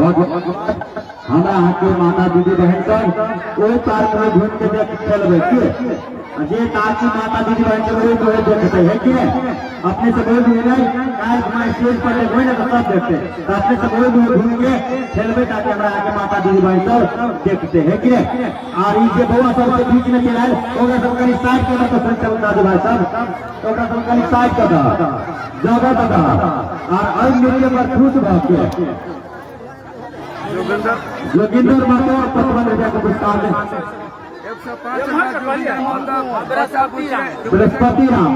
बहुत बहुत। हमरा अहाँके माता दीदी बहन सब ओहि पार्क में घूम के देख खेलबै की, आ जे ताकि माता दीदी बहन सब ओहि ओहि देखते है कि नहीं। अपने सब ओहि घूमे काल्हि घुमा स्टेज पर देखबै ने तऽ सब देखते, तऽ अपने सब ओहि घूम घूम के खेलबै ताकि हमरा अहाँके माता दीदी बहन सब देखते है कि नहीं। आर ई जे बौआ सब के बीच में चलि आयल, ओकरा सब कनि साइड कऽ दऽ, संचालन दादू भाई सब, ओकरा सब कनि साइड कऽ दऽ, जगह दऽ दऽ। आर एहि नृत्य पर खुश भऽ के जोगिंदर जोगिंदर महतो 55 रुपया के पुरस्कार में। 105 जोगिंदर महतो। बृहस्पति राम।